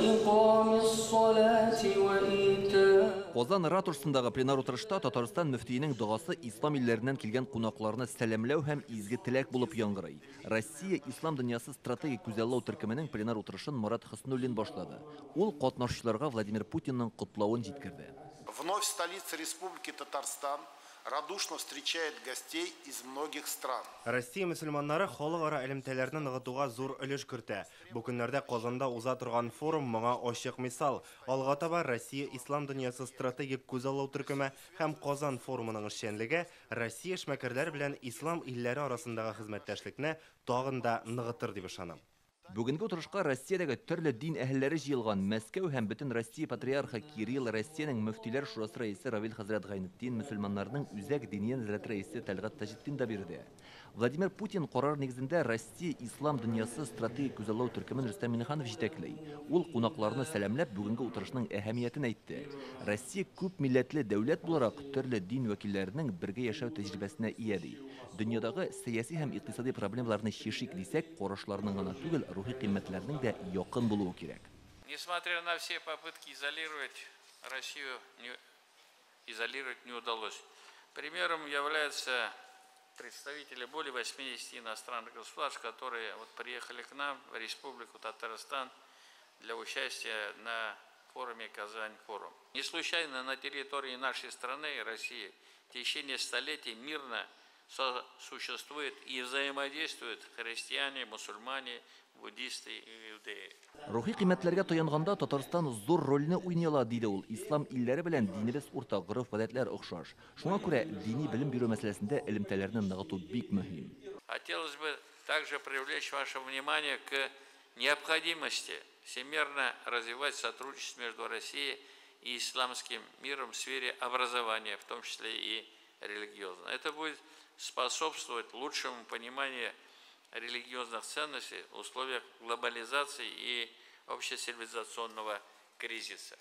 وإقام الصلاة وإيتاء Казан ратушасындагы пленар утырышта Татарстан мөфтиенең догасы ислам илләреннән килгән кунакларны сәламләү һәм изге теләк булып яңгырый. Россия ислам дөньясы стратегик күзаллау төркеменең пленар утырышын Марат Хөснуллин башлады. Ул катнашучыларга Владимир Путинның котлавын җиткерде. Вновь столица Республики Татарстан радушно встречает гостей из многих стран. Россия мөселманнары халыкара элемтәләрне ныгытуга зур өлеш кертә. Бу көннәрдә Казанда уза торган форум моңа ачык мисал. Алга таба Россия ислам дөньясы стратегик күзаллау төркеме һәм Казан форумының эшчәнлеге Россия эшмәкәрләре белән ислам илләре арасындагы хезмәттәшлекне тагын да ныгытыр дип ышанам. Бүгенге утырышка Россиядәге төрле дин әһелләре җыелган. Мәскәү һәм бөтен Россия патриархы Кирилл, Россиянең мөфтиләр шурасы рәисе Равил хәзрәт Гайнетдин, мөселманнарның үзәк диния нәзарәте рәисе Тәлгать Таҗетдин дә биредә. Владимир Путин карар нигезендә Россия ислам дөньясы стратегик күзаллау төркемен Рөстәм Миңнеханов җитәкли. Ул кунакларны сәламләп, бүгенге утырышның әһәмиятен әйтте. Россия күп милләтле дәүләт буларак төрле дин вәкилләренең бергә яшәү тәҗрибәсенә ия ди. Дөньядагы сәяси һәм икътисади проблемаларны чишик дисәк, карашларның гына түгел, рухи кыйммәтләрнең дә якын булуы кирәк. Несмотря на все попытки изолировать Россию, изолировать не удалось. Примером являются представители более 80 иностранных государств, которые приехали к нам в Республику Татарстан для участия на форуме Казань-форум. Не случайно на территории нашей страны, России, в течение столетий мирно сосуществуют и взаимодействуют христиане, мусульмане, буддисты и иудеи. Рухи кыйммәтләргә таянганда Татарстан зур рольне уйный ала, диде ул. Ислам илләре белән динебез уртак, гореф-гадәтләр охшаш. Шуңа күрә дини белем бирү мәсьәләсендә элемтәләрне ныгыту бик мөһим. Хотелось бы также привлечь ваше внимание к необходимости всемерно развивать сотрудничество между Россией и исламским миром в сфере образования, в том числе и религиозного. Это будет способствовать лучшему пониманию религиозных ценностей в условиях глобализации и общецивилизационного кризиса.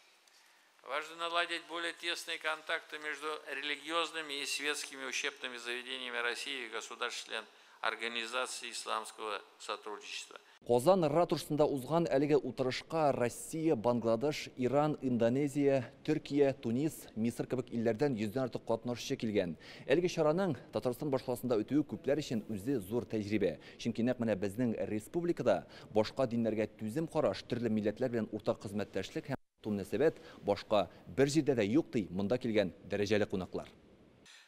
Важно наладить более тесные контакты между религиозными и светскими учебными заведениями России и государств-членов Организации исламского сотрудничества. Казан ратушасында узган әлеге утырышка Россия, Бангладеш, Иран, Индонезия, Төркия, Тунис, Мисыр кебек илләрдән йөздән артык катнашучы килгән. Әлеге чараның Татарстан башкаласында үтүе күпләр өчен үзе зур тәҗрибә. Чөнки нәкъ менә безнең республикада башка диннәргә түзем караш, төрле милләтләр белән уртак хезмәттәшлек һәм тату мөнәсәбәт башка бер җирдә дә юк, ди монда килгән дәрәҗәле кунаклар.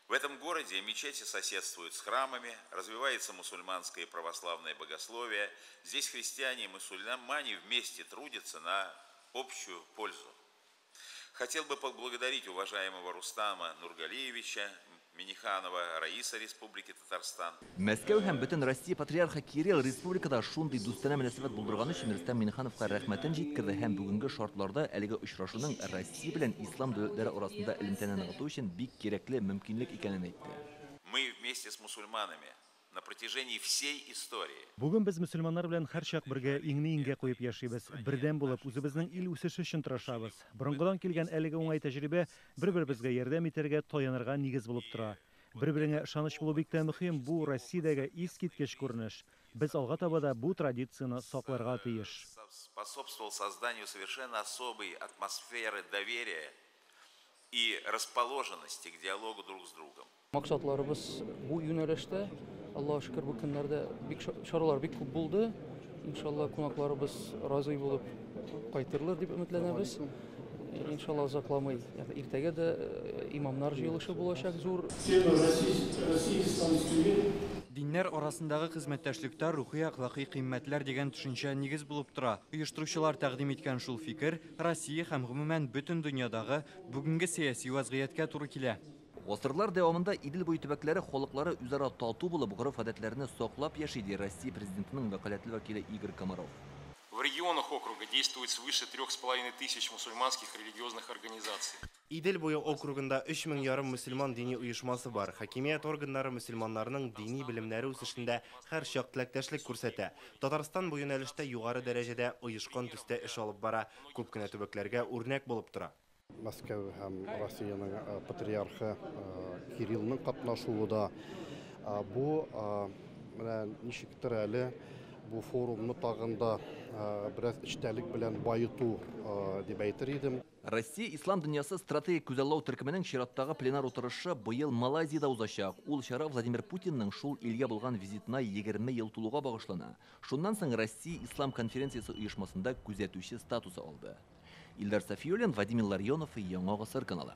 В этом городе мечети соседствуют с храмами, развивается мусульманское и православное богословие. Здесь христиане и мусульмане вместе трудятся на общую пользу. Хотел бы поблагодарить уважаемого Рустама Нургалиевича Минниханова, Раиса Республики Татарстан. Мәскәү һәм бөтен Россия патриархы Кирилл республикада шундый дустанә мөнәсәбәт булдырган өчен Рөстәм Миңнехановка рәхмәтен җиткерде һәм бүгенге шартларда әлеге очрашуның Россия белән ислам дәүләтләре арасында элемтәне ныгыту өчен бик кирәкле мөмкинлек икәнен әйтте. Мы вместе с мусульманами на протяжении всей истории. Бүген без мөселманнар белән һәрчак бергә иңне иңгә куеп яшибез. Бердәм булып үзебезнең ил үсеше өчен тырышабыз. Борынгыдан килгән әлеге уңай тәҗрибә бер-беребезгә ярдәм итәргә, таянырга нигез булып тора. Бер-береңә ышаныч булу бик тә мөһим. Бу Россиядәге искиткеч күренеш. Без алга таба да бу традицияне сакларга тиеш. Способствовал созданию совершенно особой атмосферы доверия и расположенности к диалогу друг с другом. Максатларыбыз бу юнәлештә. Аллаһ шөкер, бу көннәрдә бик чаралар бик күп булды. Иншалла кунакларыбыз разый булып кайтырлар дип өметләнәбез. Иншалла озакламый, ягъни иртәгә дә имамнар җыелышы булачак зур. Диннәр арасындагы хезмәттәшлектә рухи әхлакый кыйммәтләр дигән төшенчә нигез булып тора. Оештыручылар тәкъдим иткән шул фикер Россия һәм гомумән бөтен дөньядагы бүгенге сәяси вазгыятькә туры килә. Гасырлар дәвамында Идел буе төбәкләре халыклары үзара тату булып гореф-гадәтләрне саклап яши, ди Россия президентының вәкаләтле вәкиле Игорь Комаров. В регионах округа действует свыше трех с половиной тысяч мусульманских религиозных организаций. Идел буе округында өч мең ярым мөселман дини оешмасы бар. Хакимият органнары мөселманнарның дини белемнәре үсешендә һәрчак теләктәшлек күрсәтә. Татарстан бу юнәлештә югары дәрәҗәдә оешкан төстә эш алып бара. Күп кенә төбәкләргә үрнәк булып тора. Мәскәү һәм Россиянең патриархы Кириллның катнашуы да, бу менә ничектер әле Бу форумны тагын да бераз эчтәлек белән баету дип әйтер идем. Россия Ислам дөньясы стратегик күзаллау төркеменең чираттагы пленар утырышы быел Малайзиядә узачак. Ул чара Владимир Путинның шул илгә булган визитына 20 ел тулуга багышлана. Шуннан соң Россия Ислам конференциясе оешмасында күзәтүче статусы алды. Илдар Сафиуллин, Владимир Ларионов, Яңа Гасыр каналы.